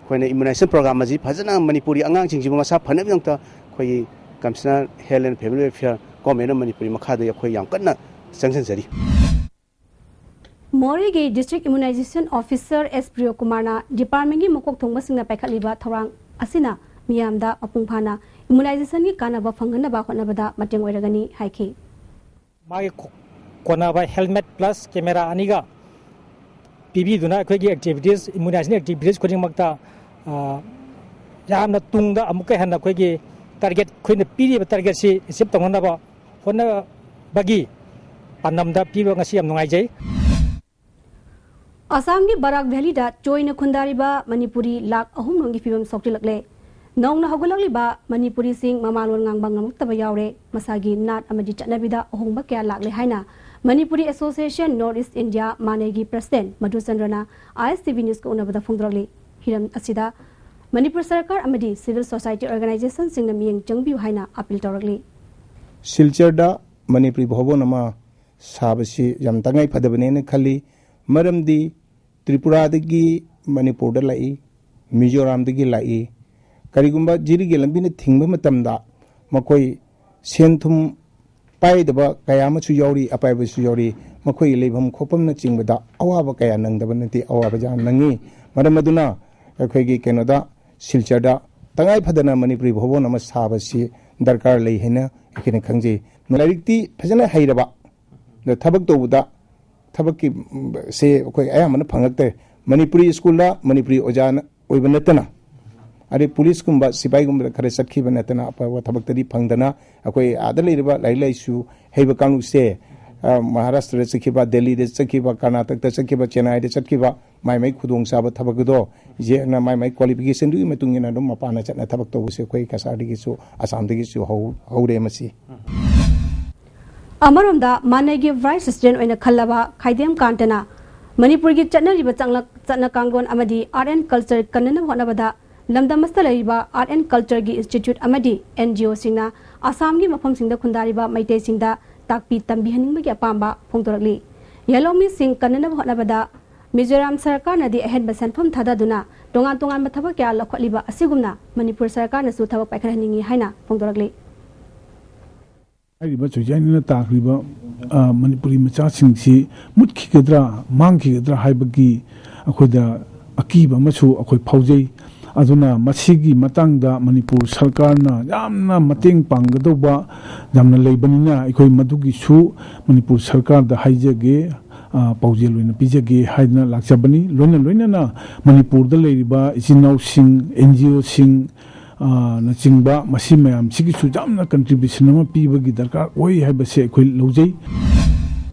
ꯑꯩꯈꯣꯏꯅ ꯏꯝꯃ꯭ꯌꯨꯅꯥꯏꯖꯦꯁꯟ ꯄ꯭ꯔꯣꯒ꯭ꯔꯥꯝ ꯑꯁꯤ ꯐꯖꯅ ꯃꯅꯤꯄꯨꯔꯤ ꯑꯉꯥꯡꯁꯤꯡꯁꯤꯕꯨ ꯃꯁꯥ ꯐꯅꯕꯒꯤꯗꯃꯛꯇ ꯑꯩꯈꯣꯏꯒꯤ Commissioner Health and Family Welfare, Government of ꯃꯅꯤꯄꯨꯔꯒꯤ ꯃꯈꯥꯗ ꯑꯩꯈꯣꯏ ꯌꯥꯝ ꯀꯟꯅ ꯆꯪꯁꯤꯟꯖꯔꯤ꯫ ꯃꯣꯔꯦꯒꯤ District Immunization Officer ꯑꯦꯁ ꯄ꯭ꯔꯤꯌꯣ ꯀꯨꯃꯥꯔꯅ departmentꯀꯤ ꯃꯀꯣꯛ ꯊꯣꯡꯕꯁꯤꯡꯅ ꯄꯥꯏꯈꯠꯂꯤꯕ ꯊꯧꯔꯥꯡ ꯑꯁꯤꯅ ꯃꯤꯌꯥꯝꯗ ꯃꯄꯨꯡ ꯐꯥꯅ immunizationꯒꯤ ꯀꯥꯟꯅꯕ ꯐꯪꯍꯟꯅꯕ ꯍꯣꯠꯅꯕꯗ ꯃꯇꯦꯡ ꯑꯣꯏꯔꯒꯅꯤ ꯍꯥꯏꯈꯤ꯫ ꯃꯥꯒꯤ ꯀꯣ-, ꯀꯣꯟꯅꯕ helmet plus camera ꯑꯅꯤꯒ ꯄꯤꯕꯤꯗꯨꯅ ꯑꯩꯈꯣꯏꯒꯤ activities, immunization activities ꯈꯨꯗꯤꯡꯃꯛꯇ, ꯑ, ꯌꯥꯝꯅ ꯇꯨꯡꯗ ꯑꯃꯨꯛꯀ ꯍꯦꯟꯅ ꯑꯩꯈꯣꯏꯒꯤ target, ꯑꯩꯈꯣꯏꯅ ꯄꯤꯔꯤꯕ targetꯁꯤ achieve ꯇꯧꯅꯅꯕ ꯍꯣꯠꯅꯕꯒꯤ ꯄꯥꯟꯗꯝꯗ ꯄꯤꯕ ꯉꯁꯤ ꯌꯥꯝ ꯅꯨꯡꯉꯥꯏꯖꯩ꯫ ꯑꯁꯥꯝꯒꯤ ꯕꯔꯥꯛ ꯚꯦꯂꯤꯗ ꯆꯣꯏꯅ ꯈꯨꯟꯗꯥꯔꯤꯕ ꯃꯅꯤꯄꯨꯔꯤ ꯂꯥꯈ ꯑꯍꯨꯝ ꯔꯣꯝꯒꯤ ꯐꯤꯕꯝ ꯁꯣꯛꯆꯤꯜꯂꯛꯂꯦ꯫ ꯅꯧꯅ ꯍꯧꯒꯠꯂꯛꯂꯤꯕ ꯃꯅꯤꯄꯨꯔꯤꯁꯤꯡ ꯃꯃꯥꯂꯣꯟ ꯉꯥꯡꯕ ꯉꯝꯂꯛꯇꯕ ꯌꯥꯎꯔꯦ꯫ ꯃꯁꯥꯒꯤ ꯅꯥꯠ ꯑꯃꯗꯤ ꯆꯠꯅꯕꯤꯗ ꯑꯍꯣꯡꯕ ꯀꯌꯥ ꯂꯥꯛꯂꯦ ꯍꯥꯏꯅ Manipuri Association North East India, ꯃꯥꯅꯦꯒꯤ president ꯃꯙꯨꯆꯟꯗ꯭ꯔꯅ ꯑꯥꯏ ꯑꯦꯁ ꯇꯤ ꯚꯤ ꯅ꯭ꯌꯨꯁꯀ ꯎꯅꯕꯗ ꯐꯣꯡꯗꯣꯔꯛꯂꯤ꯫ ꯍꯤꯔꯝ ꯑꯁꯤꯗ ꯃꯅꯤꯄꯨꯔ ꯁꯔꯀꯥꯔ ꯑꯃꯗꯤ civil society organizationꯁꯤꯡꯅ ꯃꯤꯠꯌꯦꯡ ꯆꯪꯕꯤꯌꯨ ꯍꯥꯏꯅ appeal ꯇꯧꯔꯛꯂꯤ꯫ ꯁꯤꯜꯆꯔꯗ ꯃꯅꯤꯄꯨꯔꯤ ꯚꯕꯟ ꯑꯃ ꯁꯥꯕꯁꯤ ꯌꯥꯝ ꯇꯉꯥꯏ ꯐꯗꯕꯅꯦꯅ ꯈꯜꯂꯤ꯫ ꯃꯔꯝꯗꯤ ꯇ꯭ꯔꯤꯄꯨꯔꯥꯗꯒꯤ ꯃꯅꯤꯄꯨꯔꯗ ꯂꯥꯛꯏ, ꯃꯤꯖꯣꯔꯥꯝꯗꯒꯤ ꯂꯥꯛꯏ꯫ ꯀꯔꯤꯒꯨꯝꯕ ꯖꯤꯔꯤꯒꯤ ꯂꯝꯕꯤꯅ ꯊꯤꯡꯕ ꯃꯇꯝꯗ ꯃꯈꯣꯏ ꯁꯦꯟ ꯊꯨꯝ ꯄꯥꯏꯗꯕ ꯀꯌꯥ ꯑꯃꯁꯨ ꯌꯥꯎꯔꯤ, ꯑꯄꯥꯏꯕꯁꯨ ꯌꯥꯎꯔꯤ꯫ ꯃꯈꯣꯏꯒꯤ ꯂꯩꯐꯝ ꯈꯣꯠꯐꯝꯅꯆꯤꯡꯕꯗ ꯑꯋꯥꯕ ꯀꯌꯥ ꯅꯪꯗꯕ ꯅꯠꯇꯦ, ꯑꯋꯥꯕ ꯌꯥꯝ ꯅꯪꯉꯤ꯫ ꯃꯔꯝ ꯑꯗꯨꯅ ꯑꯩꯈꯣꯏꯒꯤ ꯀꯩꯅꯣꯗ, ꯁꯤꯜꯆꯔꯗ ꯇꯉꯥꯏ ꯐꯗꯅ ꯃꯅꯤꯄꯨꯔꯤ ꯚꯕꯟ ꯑꯃ ꯁꯥꯕꯁꯤ ꯗꯔꯀꯥꯔ ꯂꯩ ꯍꯥꯏꯅ ꯑꯩꯈꯣꯏꯅ ꯈꯪꯖꯩ꯫ ꯂꯥꯏꯔꯤꯛꯇꯤ ꯐꯖꯅ ꯍꯩꯔꯕ, ꯑꯗꯣ ꯊꯕꯛ ꯇꯧꯕꯗ ꯊꯕꯛꯀꯤ, ꯎꯝ, ꯁꯦ ꯑꯩꯈꯣꯏ ꯑꯌꯥꯝꯕꯅ ꯐꯪꯉꯛꯇ꯭ꯔꯦ꯫ ꯃꯅꯤꯄꯨꯔꯤ ꯁ꯭ꯀꯨꯜꯗ ꯃꯅꯤꯄꯨꯔꯤ ꯑꯣꯖꯥꯅ ꯑꯣꯏꯕ ꯅꯠꯇꯅ, ꯑꯗꯩ ꯄꯨꯂꯤꯁꯀꯨꯝꯕ, ꯁꯤꯐꯥꯏꯒꯨꯝꯕꯗ ꯈꯔ ꯆꯠꯈꯤꯕ ꯅꯠꯇꯅ ꯑꯐꯕ ꯊꯕꯛꯇꯗꯤ ꯐꯪꯗꯅ, ꯑꯩꯈꯣꯏ ꯑꯥꯗ ꯂꯩꯔꯤꯕ ꯂꯥꯏꯔꯤꯛ ꯂꯥꯏꯁꯨ ꯍꯩꯕ ꯀꯥꯡꯂꯨꯞꯁꯦ, ꯑ, ꯃꯍꯥꯔꯥꯁꯇ꯭ꯔꯗ ꯆꯠꯈꯤꯕ, ꯗꯦꯜꯂꯤꯗ ꯆꯠꯈꯤꯕ, ꯀꯔꯅꯥꯇꯀꯗ ꯆꯠꯈꯤꯕ, ꯆꯦꯟꯅꯥꯏꯗ ꯆꯠꯈꯤꯕ, ꯃꯥꯏ ꯃꯥꯏ ꯈꯨꯗꯣꯡꯆꯥꯕ ꯊꯕꯛ ꯑꯗꯣ ꯌꯦꯡꯅ ꯃꯥꯏ ꯃꯥꯏ qualificationꯗꯨꯒꯤ ꯃꯇꯨꯡ ꯏꯟꯅ ꯑꯗꯨꯝ ꯃꯄꯥꯟꯗ ꯆꯠꯅ ꯊꯕꯛ ꯇꯧꯕꯁꯦ ꯑꯩꯈꯣꯏ ꯀꯁꯥꯔꯗꯒꯤꯁꯨ, ꯑꯁꯥꯝꯗꯒꯤꯁꯨ ꯍꯧ-, ꯍꯧꯔꯦ ꯃꯁꯤ꯫ ꯑꯃꯔꯣꯝꯗ ꯃꯥꯅꯦꯒꯤ vice president ꯑꯣꯏꯅ ꯈꯜꯂꯕ ꯈꯥꯏꯗꯦꯝ ꯀꯥꯟꯇꯅ ꯃꯅꯤꯄꯨꯔꯒꯤ ꯆꯠꯅꯔꯤꯕ ꯆꯪꯂꯛ-, ꯆꯠꯅ ꯀꯥꯡꯂꯣꯟ ꯑꯃꯗꯤ art and culture ꯀꯟꯅꯅꯕ ꯍꯣꯠꯅꯕꯗ ꯂꯝꯗꯝ ꯑꯁꯤꯗ ꯂꯩꯔꯤꯕ art and cultureꯒꯤ institute ꯑꯃꯗꯤ NGOꯁꯤꯡꯅ ꯑꯁꯥꯝꯒꯤ ꯃꯐꯝꯁꯤꯡꯗ ꯈꯨꯟꯗꯥꯔꯤꯕ ꯃꯩꯇꯩꯁꯤꯡꯗ ꯇꯥꯛꯄꯤ ꯇꯝꯕꯤꯍꯟꯅꯤꯡꯕꯒꯤ ꯑꯄꯥꯝꯕ ꯐꯣꯡꯗꯣꯔꯛꯂꯤ꯫ ꯌꯦꯜꯍꯧꯃꯤꯁꯤꯡ ꯀꯟꯅꯅꯕ ꯍꯣꯠꯅꯕꯗ ꯃꯤꯖꯣꯔꯥꯝ ꯁꯔꯀꯥꯔꯅꯗꯤ ꯑꯍꯦꯟꯕ ꯁꯦꯟꯐꯝ ꯊꯥꯗꯗꯨꯅ ꯇꯣꯉꯥꯟ ꯇꯣꯉꯥꯟꯕ ꯊꯕꯛ ꯀꯌꯥ ꯂꯧꯈꯠꯂꯤꯕ ꯑꯁꯤꯒꯨꯝꯅ ꯃꯅꯤꯄꯨꯔ ꯁꯔꯀꯥꯔꯅꯁꯨ ꯊꯕꯛ ꯄꯥꯏꯈꯠꯍꯟꯅꯤꯡꯏ ꯍꯥꯏꯅ ꯐꯣꯡꯗꯣꯔꯛꯂꯤ꯫ ꯍꯥꯏꯔꯤꯕ ꯆꯣꯏꯖꯥꯏꯅꯤꯅ ꯇꯥꯈ꯭ꯔꯤꯕ, ꯑ, ꯃꯅꯤꯄꯨꯔꯤ ꯃꯆꯥꯁꯤꯡꯁꯤ ꯃꯨꯠꯈꯤꯒꯗ꯭ꯔꯥ, ꯃꯥꯡꯈꯤꯒꯗ꯭ꯔꯥ ꯍꯥꯏꯕꯒꯤ ꯑꯩꯈꯣꯏꯗ ꯑꯀꯤꯕ ꯑꯃꯁꯨ ꯑꯩꯈꯣꯏ ꯐꯥꯎꯖꯩ꯫ ꯑꯗꯨꯅ ꯃꯁꯤꯒꯤ ꯃꯇꯥꯡꯗ ꯃꯅꯤꯄꯨꯔ ꯁꯔꯀꯥꯔꯅ ꯌꯥꯝꯅ ꯃꯇꯦꯡ ꯄꯥꯡꯒꯗꯧꯕ ꯌꯥꯝꯅ ꯂꯩꯕꯅꯤꯅ, ꯑꯩꯈꯣꯏ ꯃꯗꯨꯒꯤꯁꯨ ꯃꯅꯤꯄꯨꯔ ꯁꯔꯀꯥꯔꯗ ꯍꯥꯏꯖꯒꯦ, ꯑ, ꯄꯥꯎꯖꯦꯜ ꯑꯣꯏꯅ ꯄꯤꯖꯒꯦ ꯍꯥꯏꯗꯅ ꯂꯥꯛꯆꯕꯅꯤ꯫ ꯂꯣꯏꯅ ꯂꯣꯏꯅꯅ ꯃꯅꯤꯄꯨꯔꯗ ꯂꯩꯔꯤꯕ ꯏꯆꯤꯟ ꯏꯅꯥꯎꯁꯤꯡ, ꯑꯦꯟ ꯖꯤ ꯑꯣꯁꯤꯡ, ꯑ, ꯅꯆꯤꯡꯕ ꯃꯁꯤ ꯃꯌꯥꯝꯁꯤꯒꯤꯁꯨ ꯌꯥꯝꯅ contribution ꯑꯃ ꯄꯤꯕꯒꯤ ꯗꯔꯀꯥꯔ ꯑꯣꯏ ꯍꯥꯏꯕꯁꯦ ꯑꯩꯈꯣꯏ ꯂꯧꯖꯩ꯫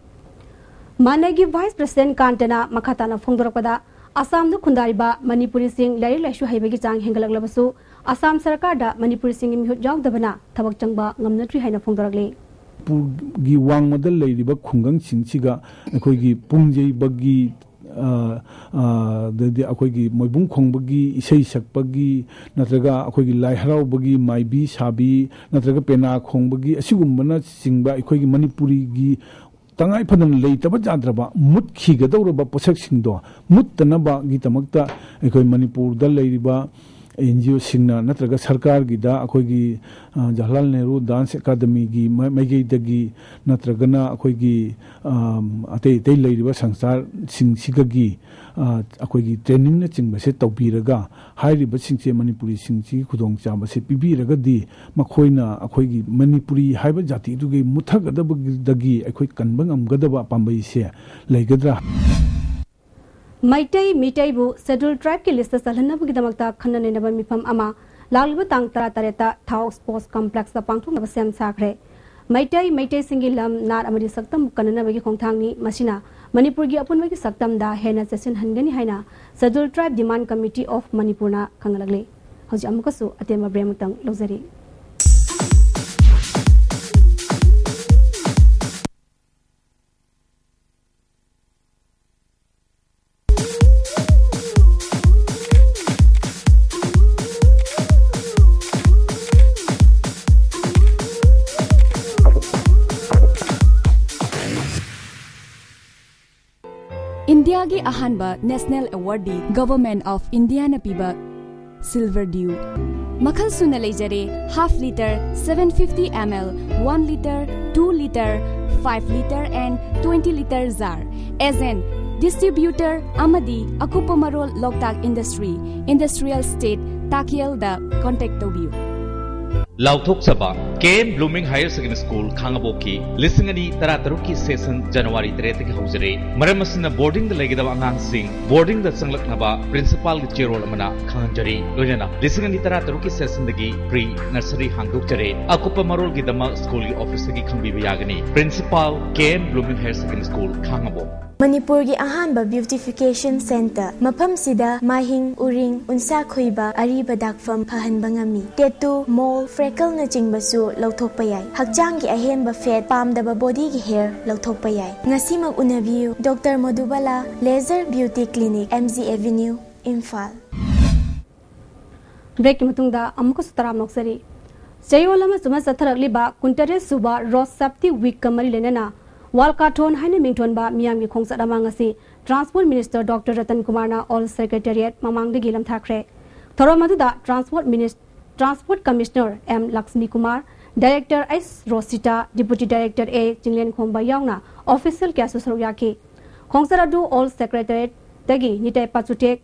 ꯃꯥꯅꯦꯒꯤ Vice President ꯀꯥꯟꯇꯅ ꯃꯈꯥ ꯇꯥꯅ ꯐꯣꯡꯗꯣꯔꯛꯄꯗ, ꯑꯁꯥꯝꯗ ꯈꯨꯟꯗꯥꯔꯤꯕ ꯃꯅꯤꯄꯨꯔꯤꯁꯤꯡ ꯂꯥꯏꯔꯤꯛ ꯂꯥꯏꯁꯨ ꯍꯩꯕꯒꯤ ꯆꯥꯡ ꯍꯦꯟꯒꯠꯂꯛꯂꯕꯁꯨ, ꯑꯁꯥꯝ ꯁꯔꯀꯥꯔꯗ ꯃꯅꯤꯄꯨꯔꯤꯁꯤꯡꯒꯤ ꯃꯤꯍꯨꯠ ꯌꯥꯎꯗꯕꯅ ꯊꯕꯛ ꯆꯪꯕ ꯉꯝꯅꯗ꯭ꯔꯤ ꯍꯥꯏꯅ ꯐꯣꯡꯗꯣꯔꯛꯂꯤ꯫ ꯃꯅꯤꯄꯨꯔꯒꯤ ꯋꯥꯡꯃꯗ ꯂꯩꯔꯤꯕ ꯈꯨꯡꯒꯪꯁꯤꯡꯁꯤꯒ ꯑꯩꯈꯣꯏꯒꯤ ꯄꯨꯡ ꯌꯩꯕꯒꯤ, ꯑ, ꯑ, ꯑꯗꯩꯗꯤ ꯑꯩꯈꯣꯏꯒꯤ ꯃꯣꯏꯕꯨꯡ ꯈꯣꯡꯕꯒꯤ, ꯏꯁꯩ ꯁꯛꯄꯒꯤ, ꯅꯠꯇ꯭ꯔꯒ ꯑꯩꯈꯣꯏꯒꯤ ꯂꯥꯏ ꯍꯔꯥꯎꯕꯒꯤ ꯃꯥꯏꯕꯤ ꯁꯥꯕꯤ, ꯅꯠꯇ꯭ꯔꯒ ꯄꯦꯅꯥ ꯈꯣꯡꯕꯒꯤ, ꯑꯁꯤꯒꯨꯝꯕꯅꯆꯤꯡꯕ ꯑꯩꯈꯣꯏꯒꯤ ꯃꯅꯤꯄꯨꯔꯤꯒꯤ ꯇꯉꯥꯏ ꯐꯗꯅ ꯂꯩꯇꯕ ꯌꯥꯗ꯭ꯔꯕ, ꯃꯨꯠꯈꯤꯒꯗꯧꯔꯕ ꯄꯣꯠꯁꯛꯁꯤꯡꯗꯣ ꯃꯨꯠꯇꯅꯕꯒꯤꯗꯃꯛꯇ ꯑꯩꯈꯣꯏ ꯃꯅꯤꯄꯨꯔꯗ ꯂꯩꯔꯤꯕ ꯑꯦꯟ ꯖꯤ ꯑꯣꯁꯤꯡꯅ ꯅꯠꯇ꯭ꯔꯒ ꯁꯔꯀꯥꯔꯒꯤꯗ ꯑꯩꯈꯣꯏꯒꯤ, ꯑ, ꯖꯋꯥꯍꯔꯂꯥꯜ ꯅꯦꯍꯔꯨ ꯗꯥꯟꯁ ꯑꯦꯀꯥꯗꯃꯤꯒꯤ ꯃ-, ꯃꯥꯏꯀꯩꯗꯒꯤ ꯅꯠꯇ꯭ꯔꯒꯅ ꯑꯩꯈꯣꯏꯒꯤ, ꯑꯝ, ꯑꯇꯩ ꯑꯇꯩ ꯂꯩꯔꯤꯕ ꯁꯪꯁꯊꯥꯟꯁꯤꯡꯁꯤꯗꯒꯤ, ꯑ, ꯑꯩꯈꯣꯏꯒꯤ ꯇ꯭ꯔꯦꯅꯤꯡꯅꯆꯤꯡꯕꯁꯦ ꯇꯧꯕꯤꯔꯒ ꯍꯥꯏꯔꯤꯕꯁꯤꯡꯁꯦ ꯃꯅꯤꯄꯨꯔꯤꯁꯤꯡꯁꯤꯒꯤ ꯈꯨꯗꯣꯡꯆꯥꯕꯁꯦ ꯄꯤꯕꯤꯔꯒꯗꯤ ꯃꯈꯣꯏꯅ ꯑꯩꯈꯣꯏꯒꯤ ꯃꯅꯤꯄꯨꯔꯤ ꯍꯥꯏꯕ ꯖꯥꯇꯤꯗꯨꯒꯤ ꯃꯨꯠꯊꯒꯗꯕꯗꯒꯤ ꯑꯩꯈꯣꯏ ꯀꯟꯕ ꯉꯝꯒꯗꯕ ꯄꯥꯝꯕꯩꯁꯦ ꯂꯩꯒꯗ꯭ꯔꯥ? ꯃꯩꯇꯩ ꯃꯤꯇꯩꯕꯨ Scheduled Tribeꯀꯤ listꯇ ꯆꯜꯍꯟꯅꯕꯒꯤꯗꯃꯛꯇ ꯈꯟꯅ ꯅꯩꯅꯕ ꯃꯤꯐꯝ ꯑꯃ ꯂꯥꯛꯂꯤꯕ ꯇꯥꯡ ꯇꯔꯥꯇꯔꯦꯠꯇ ꯊꯥꯎ Sports Complexꯇ ꯄꯥꯡꯊꯣꯛꯅꯕ ꯁꯦꯝ ꯁꯥꯈ꯭ꯔꯦ꯫ ꯃꯩꯇꯩ, ꯃꯩꯇꯩꯁꯤꯡꯒꯤ ꯂꯝ, ꯅꯥꯠ ꯑꯃꯗꯤ ꯁꯛꯇꯝꯕꯨ ꯀꯟꯅꯅꯕꯒꯤ ꯈꯣꯡꯊꯥꯡꯅꯤ꯫ ꯃꯁꯤꯅ ꯃꯅꯤꯄꯨꯔꯒꯤ ꯑꯄꯨꯟꯕꯒꯤ ꯁꯛꯇꯝꯗ ꯍꯦꯟꯅ ꯆꯦꯠꯁꯤꯟꯍꯟꯒꯅꯤ ꯍꯥꯏꯅ Scheduled Tribe Demand Committee of Manipurꯅ ꯈꯪꯍꯜꯂꯛꯂꯤ꯫ ꯍꯧꯖꯤꯛ ꯑꯃꯨꯛꯀꯁꯨ ꯑꯇꯦꯟꯕ break ꯑꯃꯇꯪ ꯂꯧꯖꯔꯤ꯫ India ꯒꯤ ꯑꯍꯥꯟꯕ National Award D Government of India ꯅ ꯄꯤꯕ Silver Dew꯫ ꯃꯈꯜ ꯁꯨꯅ ꯂꯩꯖꯔꯦ: half litre, seven fifty ml, one litre, two litre, five litre and twenty litre jar꯫ Agent, distributor ꯑꯃꯗꯤ ꯑꯀꯨꯞꯄ ꯃꯔꯣꯜ ꯂꯣꯛꯇꯥꯛ Industry, Industrial Estate, ꯇꯥꯈꯦꯜꯗ contact ꯇꯧꯕꯤꯌꯨ꯫ ꯂꯥꯎꯊꯣꯛꯆꯕ: K M blooming higher secondary school ꯈꯥꯉꯕꯣꯛꯀꯤ ꯂꯤꯁꯤꯡ ꯑꯅꯤ ꯇꯔꯥꯇꯔꯨꯛꯀꯤ ꯁꯦꯁꯟ ꯖꯅꯋꯥꯔꯤ ꯇꯔꯦꯠꯇꯒꯤ ꯍꯧꯖꯔꯦ꯫ ꯃꯔꯝ ꯑꯁꯤꯅ ꯕꯣꯔꯗꯤꯡꯗ ꯂꯩꯒꯗꯕ ꯑꯉꯥꯡꯁꯤꯡ ꯕꯣꯔꯗꯤꯡꯗ ꯆꯪꯂꯛꯅꯕ ꯄ꯭ꯔꯤꯟꯁꯤꯄꯥꯜꯒꯤ ꯆꯦꯔꯣꯜ ꯑꯃꯅ ꯈꯪꯍꯟꯖꯔꯤ꯫ ꯂꯣꯏꯅꯅ ꯂꯤꯁꯤꯡ ꯑꯅꯤ ꯇꯔꯥꯇꯔꯨꯛꯀꯤ ꯁꯦꯁꯟꯗꯒꯤ ꯄ꯭ꯔꯤ ꯅꯔꯁꯔꯤ ꯍꯥꯡꯗꯣꯛꯆꯔꯦ꯫ ꯑꯀꯨꯞꯄ ꯃꯔꯣꯜꯒꯤꯗꯃꯛ ꯁ꯭ꯀꯨꯜꯒꯤ ꯑꯣꯐꯤꯁꯇꯒꯤ ꯈꯪꯕꯤꯕ ꯌꯥꯒꯅꯤ꯫ Principal, K M blooming higher secondary school, Khangabok. ꯃꯅꯤꯄꯨꯔꯒꯤ ꯑꯍꯥꯟꯕ beautification centre, ꯃꯐꯝꯁꯤꯗ ꯃꯥꯍꯤꯡ, ꯎꯔꯤꯡ, ꯎꯟꯁꯥ ꯈꯣꯏꯕ, ꯑꯔꯤꯕ ꯗꯥꯛꯐꯝ ꯐꯍꯟꯕ ꯉꯝꯃꯤ꯫ Tattoo, mole, freckle ꯅꯆꯤꯡꯕꯁꯨ ꯂꯧꯊꯣꯛꯄ ꯌꯥꯏ꯫ ꯍꯛꯆꯥꯡꯒꯤ ꯑꯍꯦꯟꯕ fat, ꯄꯥꯝꯗꯕ body ꯒꯤ hair ꯂꯧꯊꯣꯛꯄ ꯌꯥꯏ꯫ ꯉꯁꯤꯃꯛ ꯎꯅꯕꯤꯌꯨ꯫ Doctor ꯃꯣꯗꯨꯕꯥꯂꯥ, Laser Beauty Clinic, M G Avenue, Imphal. Break ꯀꯤ ꯃꯇꯨꯡꯗ ꯑꯃꯨꯛꯀꯁꯨ ꯇꯔꯥꯝꯅ ꯑꯣꯛꯆꯔꯤ꯫ ꯆꯌꯣꯜ ꯑꯃ ꯆꯨꯞꯅ ꯆꯠꯊꯔꯛꯂꯤꯕ ꯀꯨꯟꯇꯔꯦꯠ ꯁꯨꯕ Road Safety Week ꯀ ꯃꯔꯤ ꯂꯩꯅꯅ Walkathon ꯍꯥꯏꯅ ꯃꯤꯡꯊꯣꯟꯕ ꯃꯤꯌꯥꯝꯒꯤ ꯈꯣꯡꯆꯠ ꯑꯃ ꯉꯁꯤ Transport Minister Doctor ꯔꯇꯟ ꯀꯨꯃꯥꯔꯅ All Secretariat ꯃꯃꯥꯡꯗꯒꯤ ꯂꯝꯊꯥꯈ꯭ꯔꯦ꯫ ꯊꯧꯔꯝ ꯑꯗꯨꯗ Transport Minis-, Transport Commissioner M Laxmi Kumar, Director H Rosita, Deputy Director A Chinglenkhomba ꯌꯥꯎꯅ official ꯀꯌꯥꯁꯨ ꯁꯔꯨꯛ ꯌꯥꯈꯤ꯫ ꯈꯣꯡꯆꯠ ꯑꯗꯨ All Secretariat ꯇꯒꯤ ꯅꯤꯇꯩ ꯄꯥꯆꯨꯇꯦꯛ,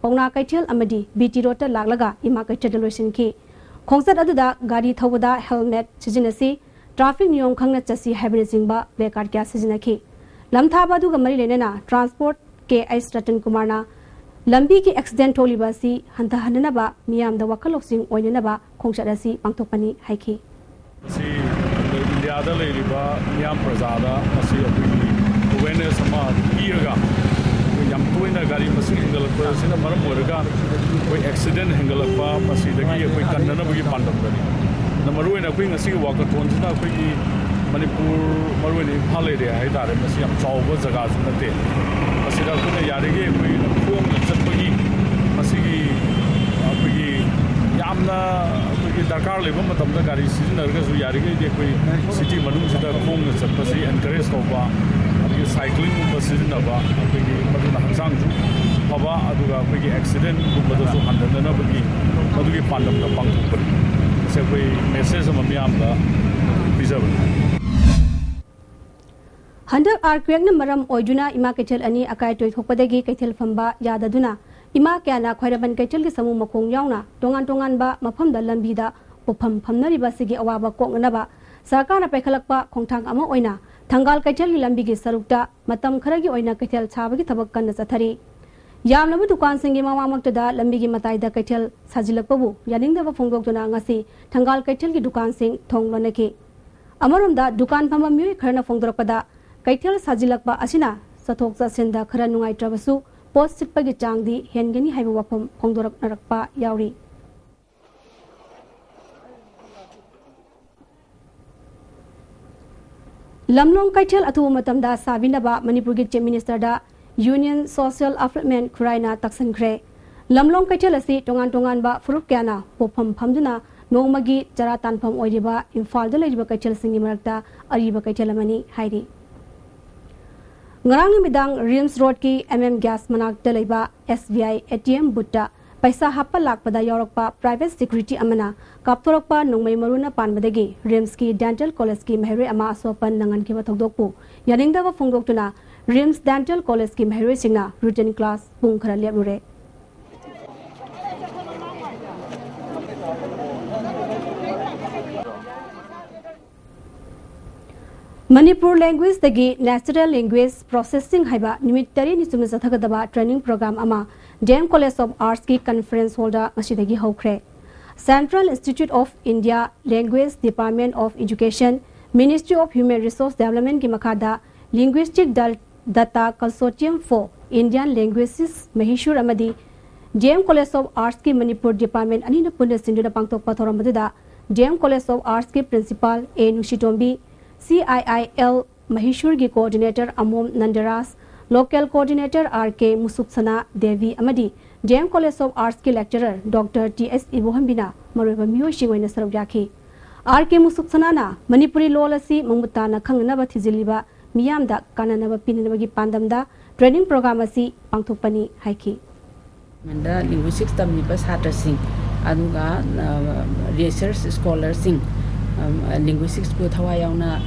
ꯄꯥꯎꯅꯥ ꯀꯩꯊꯦꯜ ꯑꯃꯗꯤ ꯕꯤ ꯇꯤ ꯔꯣꯗꯇ ꯂꯥꯛꯂꯒ ꯏꯃꯥ ꯀꯩꯊꯦꯜꯗ ꯂꯣꯏꯁꯤꯟꯈꯤ꯫ ꯈꯣꯡꯆꯠ ꯑꯗꯨꯗ ꯒꯥꯔꯤ ꯊꯧꯕꯗ helmet ꯁꯤꯖꯤꯟꯅꯁꯤ, traffic ꯅꯤꯌꯣꯝ ꯈꯪꯅ ꯆꯠꯁꯤ ꯍꯥꯏꯕꯅꯆꯤꯡꯕ placard ꯀꯌꯥ ꯁꯤꯖꯤꯟꯅꯈꯤ꯫ ꯂꯝꯊꯥꯕ ꯑꯗꯨꯒ ꯃꯔꯤ ꯂꯩꯅꯅ Transport ꯀꯦ ꯑꯩꯆ ꯔꯇꯟ ꯀꯨꯃꯥꯔꯅ ꯂꯝꯕꯤꯒꯤ accident ꯊꯣꯛꯂꯤꯕ ꯑꯁꯤ ꯍꯟꯊꯍꯟꯅꯅꯕ ꯃꯤꯌꯥꯝꯗ ꯋꯥꯈꯜ ꯂꯧꯁꯤꯡ ꯑꯣꯏꯅꯅꯕ ꯈꯣꯡꯆꯠ ꯑꯁꯤ ꯄꯥꯡꯊꯣꯛꯄꯅꯤ ꯍꯥꯏꯈꯤ꯫ ꯃꯁꯤ ꯏꯟꯗꯤꯌꯥꯗ ꯂꯩꯔꯤꯕ ꯃꯤꯌꯥꯝ ꯄ꯭ꯔꯖꯥꯗ ꯃꯁꯤ ꯑꯩꯈꯣꯏꯒꯤ awareness ꯑꯃ ꯄꯤꯔꯒ ꯑꯩꯈꯣꯏ ꯌꯥꯝ ꯇꯣꯏꯅ ꯒꯥꯔꯤ ꯃꯁꯤꯡ ꯍꯦꯟꯒꯠꯂꯛꯄ ꯑꯁꯤꯅ ꯃꯔꯝ ꯑꯣꯏꯔꯒ ꯑꯩꯈꯣꯏ accident ꯍꯦꯟꯒꯠꯂꯛꯄ ꯃꯁꯤꯗꯒꯤ ꯑꯩꯈꯣꯏ ꯀꯟꯅꯅꯕꯒꯤ ꯄꯥꯟꯗꯝꯗꯅꯤ꯫ ꯑꯗꯨꯅ ꯃꯔꯨꯑꯣꯏꯅ ꯑꯩꯈꯣꯏ ꯉꯁꯤꯒꯤ walkathon ꯁꯤꯅ ꯑꯩꯈꯣꯏꯒꯤ ꯃꯅꯤꯄꯨꯔ, ꯃꯔꯨꯑꯣꯏꯅ ꯏꯝꯐꯥꯜ area ꯍꯥꯏꯇꯥꯔꯦ, ꯃꯁꯤ ꯌꯥꯝ ꯆꯥꯎꯕ ꯖꯒꯥꯁꯨ ꯅꯠꯇꯦ꯫ ꯃꯁꯤꯗ ꯑꯩꯈꯣꯏꯅ ꯌꯥꯔꯤꯈꯩ ꯑꯩꯈꯣꯏꯅ ꯈꯣꯡꯅ ꯆꯠꯄꯒꯤ ꯃꯁꯤꯒꯤ ꯑꯩꯈꯣꯏꯒꯤ ꯌꯥꯝꯅ ꯑꯩꯈꯣꯏꯒꯤ ꯗꯔꯀꯥꯔ ꯂꯩꯕ ꯃꯇꯝꯗ ꯒꯥꯔꯤ ꯁꯤꯖꯤꯟꯅꯔꯒꯁꯨ ꯌꯥꯔꯤꯈꯩꯗꯤ ꯑꯩꯈꯣꯏ city ꯃꯅꯨꯡꯁꯤꯗ ꯈꯣꯡꯅ ꯆꯠꯄꯁꯤ encourage ꯇꯧꯕ, ꯁꯥꯏꯀ꯭ꯂꯤꯡꯒꯨꯝꯕ ꯁꯤꯖꯤꯟꯅꯕ, ꯑꯩꯈꯣꯏꯒꯤ ꯃꯗꯨꯅ ꯍꯛꯆꯥꯡꯁꯨ ꯐꯕ, ꯑꯗꯨꯒ ꯑꯩꯈꯣꯏꯒꯤ ꯑꯦꯛꯁꯤꯗꯦꯟꯒꯨꯝꯕꯗꯁꯨ ꯍꯟꯊꯅꯅꯕꯒꯤ ꯃꯗꯨꯒꯤ ꯄꯥꯟꯗꯝꯗ ꯄꯥꯡꯊꯣꯛꯄꯅꯤ꯫ ꯃꯁꯤ ꯑꯩꯈꯣꯏ ꯃꯦꯁꯦꯖ ꯑꯃ ꯃꯤꯌꯥꯝꯗ ꯄꯤꯖꯕꯅꯤ꯫ ꯍꯟꯗꯛ ꯑꯥꯔꯀ꯭ꯋꯦꯛꯅ ꯃꯔꯝ ꯑꯣꯏꯗꯨꯅ ꯏꯃꯥ ꯀꯩꯊꯦꯜ ꯑꯅꯤ ꯑꯀꯥꯏ ꯇꯣꯏꯊꯣꯛꯄꯗꯒꯤ ꯀꯩꯊꯦꯜ ꯐꯝꯕ ꯌꯥꯗꯗꯨꯅ ꯏꯃꯥ ꯀꯌꯥꯅ ꯈ꯭ꯋꯥꯏꯔꯝꯕꯟ ꯀꯩꯊꯦꯜꯒꯤ ꯁꯥꯃꯨ ꯃꯈꯣꯡ ꯌꯥꯎꯅ ꯇꯣꯉꯥꯟ ꯇꯣꯉꯥꯟꯕ ꯃꯐꯝꯗ ꯂꯝꯕꯤꯗ ꯄꯣꯠꯐꯝ ꯐꯝꯅꯔꯤꯕ ꯑꯁꯤꯒꯤ ꯑꯋꯥꯕ ꯀꯣꯛꯅꯅꯕ ꯁꯔꯀꯥꯔꯅ ꯄꯥꯏꯈꯠꯂꯛꯄ ꯈꯣꯡꯊꯥꯡ ꯑꯃ ꯑꯣꯏꯅ ꯊꯪꯒꯥꯜ ꯀꯩꯊꯦꯜꯒꯤ ꯂꯝꯕꯤꯒꯤ ꯁꯔꯨꯛꯇ ꯃꯇꯝ ꯈꯔꯒꯤ ꯑꯣꯏꯅ ꯀꯩꯊꯦꯜ ꯁꯥꯕꯒꯤ ꯊꯕꯛ ꯀꯟꯅ ꯆꯠꯊꯔꯤ꯫ ꯌꯥꯝꯂꯕ ꯗꯨꯀꯥꯟꯁꯤꯡꯒꯤ ꯃꯃꯥꯡꯃꯛꯇꯗ ꯂꯝꯕꯤꯒꯤ ꯃꯇꯥꯏꯗ ꯀꯩꯊꯦꯜ ꯁꯥꯖꯤꯜꯂꯛꯄꯕꯨ ꯌꯥꯅꯤꯡꯗꯕ ꯐꯣꯡꯗꯣꯛꯇꯨꯅ ꯉꯁꯤ ꯊꯪꯒꯥꯜ ꯀꯩꯊꯦꯜꯒꯤ ꯗꯨꯀꯥꯟꯁꯤꯡ ꯊꯣꯡ ꯂꯣꯟꯅꯈꯤ꯫ ꯑꯃꯔꯣꯝꯗ ꯗꯨꯀꯥꯟ ꯐꯝꯕ ꯃꯤꯑꯣꯏ ꯈꯔꯅ ꯐꯣꯡꯗꯣꯔꯛꯄꯗ ꯀꯩꯊꯦꯜ ꯁꯥꯖꯤꯜꯂꯛꯄ ꯑꯁꯤꯅ ꯆꯠꯊꯣꯛ ꯆꯠꯁꯤꯟꯗ ꯈꯔ ꯅꯨꯡꯉꯥꯏꯇ꯭ꯔꯕꯁꯨ ꯄꯣꯠ ꯁꯤꯠꯄꯒꯤ ꯆꯥꯡꯗꯤ ꯍꯦꯟꯒꯅꯤ ꯍꯥꯏꯕ ꯋꯥꯐꯝ ꯐꯣꯡꯗꯣꯔꯛꯅꯔꯛꯄ ꯌꯥꯎꯔꯤ꯫ ꯂꯝꯂꯣꯡ ꯀꯩꯊꯦꯜ ꯑꯊꯨꯕ ꯃꯇꯝꯗ ꯁꯥꯕꯤꯅꯕ ꯃꯅꯤꯄꯨꯔꯒꯤ ꯆꯤꯐ ꯃꯤꯅꯤꯁꯇꯔꯗ ꯌꯨꯅꯤꯌꯟ ꯁꯣꯁꯤꯌꯦꯜ ꯑꯐꯦꯔꯃꯦꯟ ꯈꯨꯔꯥꯏꯅ ꯇꯛꯁꯤꯟꯈ꯭ꯔꯦ꯫ ꯂꯝꯂꯣꯡ ꯀꯩꯊꯦꯜ ꯑꯁꯤ ꯇꯣꯉꯥꯟ ꯇꯣꯉꯥꯟꯕ ꯐꯨꯔꯨꯞ ꯀꯌꯥꯅ ꯄꯣꯠꯐꯝ ꯐꯝꯗꯨꯅ ꯅꯣꯡꯃꯒꯤ ꯆꯔꯥ ꯇꯥꯟꯐꯝ ꯑꯣꯏꯔꯤꯕ ꯏꯝꯐꯥꯜꯗ ꯂꯩꯔꯤꯕ ꯀꯩꯊꯦꯜꯁꯤꯡꯒꯤ ꯃꯔꯛꯇ ꯑꯔꯤꯕ ꯀꯩꯊꯦꯜ ꯑꯃꯅꯤ ꯍꯥꯏꯔꯤ꯫ ꯉꯔꯥꯡ ꯅꯨꯃꯤꯗꯥꯡ ꯔꯤꯝꯁ ꯔꯣꯗꯀꯤ ꯑꯦꯝ ꯑꯦꯝ ꯒ꯭ꯌꯥꯁ ꯃꯅꯥꯛꯇ ꯂꯩꯕ S B I A T M ꯕꯨꯠꯇ ꯄꯩꯁꯥ ꯍꯥꯞꯄ ꯂꯥꯛꯄꯗ ꯌꯥꯎꯔꯛꯄ ꯄ꯭ꯔꯥꯏꯚꯦꯠ ꯁꯦꯀ꯭ꯌꯨꯔꯤꯇꯤ ꯑꯃꯅ ꯀꯥꯞꯊꯣꯔꯛꯄ ꯅꯣꯡꯃꯩ ꯃꯔꯨꯅ ꯄꯥꯟꯕꯗꯒꯤ ꯔꯤꯝꯁꯀꯤ ꯗꯦꯟꯇꯦꯜ ꯀꯣꯂꯦꯖꯀꯤ ꯃꯍꯩꯔꯣꯏ ꯑꯃ ꯑꯁꯣꯛ ꯑꯄꯟ ꯅꯪꯍꯟꯈꯤꯕ ꯊꯧꯗꯣꯛꯄꯨ ꯌꯥꯅꯤꯡꯗꯕ ꯐꯣꯡꯗꯣꯛꯇꯨꯅ ꯔꯤꯝꯁ ꯗꯦꯟꯇꯦꯜ ꯀꯣꯂꯦꯖꯀꯤ ꯃꯍꯩꯔꯣꯏꯁꯤꯡꯅ ꯔꯨꯇꯤꯟ ꯀ꯭ꯂꯥꯁ ꯄꯨꯡ ꯈꯔ ꯂꯦꯞꯂꯨꯔꯦ꯫ ꯃꯅꯤꯄꯨꯔ ꯂꯦꯡꯒ꯭ꯋꯦꯖꯇꯒꯤ ꯅꯦꯆꯔꯦꯜ ꯂꯦꯡꯒ꯭ꯋꯦꯖ ꯄ꯭ꯔꯣꯁꯦꯁꯤꯡ ꯍꯥꯏꯕ ꯅꯨꯃꯤꯠ ꯇꯔꯦꯠꯅꯤ ꯆꯨꯞꯅ ꯆꯠꯊꯒꯗꯕ ꯇ꯭ꯔꯦꯅꯤꯡ ꯄ꯭ꯔꯣꯒ꯭ꯔꯥꯝ ꯑꯃ ꯗꯤ ꯑꯦꯝ ꯀꯣꯂꯦꯖ ꯑꯣꯐ ꯑꯥꯔꯠꯁꯀꯤ ꯀꯟꯐꯔꯦꯟꯁ ꯍꯣꯜꯗ ꯉꯁꯤꯗꯒꯤ ꯍꯧꯈ꯭ꯔꯦ꯫ Central Institute of India Language Department of Education, Ministry of Human Resource Developmentꯀꯤ ꯃꯈꯥꯗ Linguistic Dal- Data Consortium for Indian Languages ꯃꯍꯤꯁꯨꯔ ꯑꯃꯗꯤ ꯗꯤ ꯑꯦꯝ ꯀꯣꯂꯦꯖ ꯑꯣꯐ ꯑꯥꯔꯠꯁꯀꯤ ꯃꯅꯤꯄꯨꯔ ꯗꯤꯄꯥꯔꯠꯃꯦꯟ ꯑꯅꯤꯅ ꯄꯨꯟꯅ ꯁꯤꯟꯗꯨꯅ ꯄꯥꯡꯊꯣꯛꯄ ꯊꯧꯔꯝ ꯑꯗꯨꯗ ꯗꯤ ꯑꯦꯝ ꯀꯣꯂꯦꯖ ꯑꯣꯐ ꯑꯥꯔꯠꯁꯀꯤ principal A Nungshitombi, C I I L ꯃꯍꯤꯁꯨꯔꯒꯤ coordinator Amom Nandaraj, local coordinator R K ꯃꯨꯁꯨꯛꯁꯅꯥ ꯗꯦꯕꯤ ꯑꯃꯗꯤ ꯗꯤ ꯑꯦꯝ ꯀꯣꯂꯦꯖ ꯑꯣꯐ ꯑꯥꯔꯠꯁꯀꯤ ꯂꯦꯛꯆꯔꯔ ꯗꯣꯛꯇꯔ ꯇꯤ ꯑꯦꯁ ꯏꯕꯣꯍꯟꯕꯤꯅ ꯃꯔꯨꯑꯣꯏꯕ ꯃꯤꯑꯣꯏꯁꯤꯡ ꯑꯣꯏꯅ ꯁꯔꯨꯛ ꯌꯥꯈꯤ꯫ ꯑꯥꯔ ꯀꯦ ꯃꯨꯁꯨꯛꯁꯅꯥꯅ ꯃꯅꯤꯄꯨꯔꯤ ꯂꯣꯜ ꯑꯁꯤ ꯃꯃꯨꯠ ꯇꯥꯅ ꯈꯪꯅꯅꯕ ꯊꯤꯖꯤꯜꯂꯤꯕ ꯃꯤꯌꯥꯝꯗ ꯀꯥꯟꯅꯅꯕ ꯄꯤꯅꯅꯕꯒꯤ ꯄꯥꯟꯗꯝꯗ training program ꯑꯁꯤ ꯄꯥꯡꯊꯣꯛꯄꯅꯤ ꯍꯥꯏꯈꯤ꯫ ꯃꯟꯗ ꯂꯤꯡꯒ꯭ꯋꯤꯁꯇꯤꯛꯁ ꯇꯝꯂꯤꯕ ꯁꯥꯇ꯭ꯔꯁꯤꯡ, ꯑꯗꯨꯒ ꯔꯤꯁꯔꯁ ꯁ꯭ꯀꯣꯂꯔꯁꯤꯡ, ꯂꯤꯡꯒ꯭ꯋꯤꯁꯇꯤꯛꯁꯄꯨ ꯊꯋꯥꯏ ꯌꯥꯎꯅ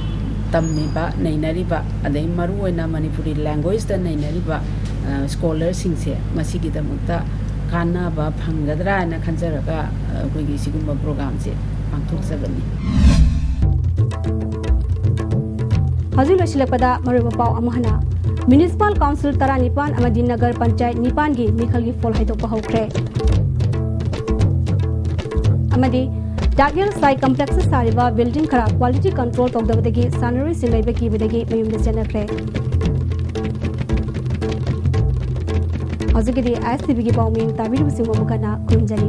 ꯇꯝꯃꯤꯕ, ꯅꯩꯅꯔꯤꯕ, ꯑꯗꯩ ꯃꯔꯨꯑꯣꯏꯅ ꯃꯅꯤꯄꯨꯔꯤ ꯂꯦꯡꯒ꯭ꯋꯦꯖꯇ ꯅꯩꯅꯔꯤꯕ ꯁ꯭ꯀꯣꯂꯔꯁꯤꯡꯁꯦ ꯃꯁꯤꯒꯤꯗꯃꯛꯇ ꯀꯥꯟꯅꯕ ꯐꯪꯒꯗ꯭ꯔꯥ ꯍꯥꯏꯅ ꯈꯟꯖꯔꯒ ꯑꯩꯈꯣꯏꯒꯤ ꯁꯤꯒꯨꯝꯕ ꯄ꯭ꯔꯣꯒ꯭ꯔꯥꯝꯁꯦ ꯄꯥꯡꯊꯣꯛꯆꯕꯅꯤ꯫ ꯍꯧꯖꯤꯛ ꯂꯣꯏꯁꯤꯜꯂꯛꯄꯗ ꯃꯔꯨꯑꯣꯏꯕ ꯄꯥꯎ ꯑꯃ ꯍꯟꯅ꯫ ꯃ꯭ꯌꯨꯅꯤꯁꯤꯄꯥꯜ ꯀꯥꯎꯟꯁꯤꯜ ꯇꯔꯥꯅꯤꯄꯥꯟ ꯑꯃꯗꯤ ꯅꯒꯔ ꯄꯟꯆꯥꯌꯠ ꯅꯤꯄꯥꯟꯒꯤ ꯃꯤꯈꯜꯒꯤ ꯐꯣꯜ ꯍꯥꯏꯗꯣꯛꯄ ꯍꯧꯈ꯭ꯔꯦ꯫ ꯑꯃꯗꯤ ꯇꯥꯛꯌꯦꯜ ꯁꯥꯏ ꯀꯝꯄ꯭ꯂꯦꯛꯁꯇ ꯁꯥꯔꯤꯕ ꯕꯤꯜꯗꯤꯡ ꯈꯔ ꯀ꯭ꯋꯥꯂꯤꯇꯤ ꯀꯟꯇ꯭ꯔꯣꯜ ꯇꯧꯗꯕꯗꯒꯤ ꯁꯥꯟꯅꯔꯣꯏꯁꯤꯡ ꯂꯩꯕ ꯀꯤꯕꯗꯒꯤ ꯃꯌꯨꯝꯗ ꯆꯦꯟꯅꯈ꯭ꯔꯦ꯫ ꯍꯧꯖꯤꯛꯀꯤꯗꯤ ꯑꯥꯏ ꯑꯦꯁ ꯇꯤ ꯚꯤꯒꯤ ꯄꯥꯎꯃꯤ ꯇꯥꯕꯤꯔꯤꯕꯁꯤꯡꯕꯨ ꯑꯃꯨꯛ ꯍꯟꯅ ꯈꯨꯔꯨꯝꯖꯔꯤ꯫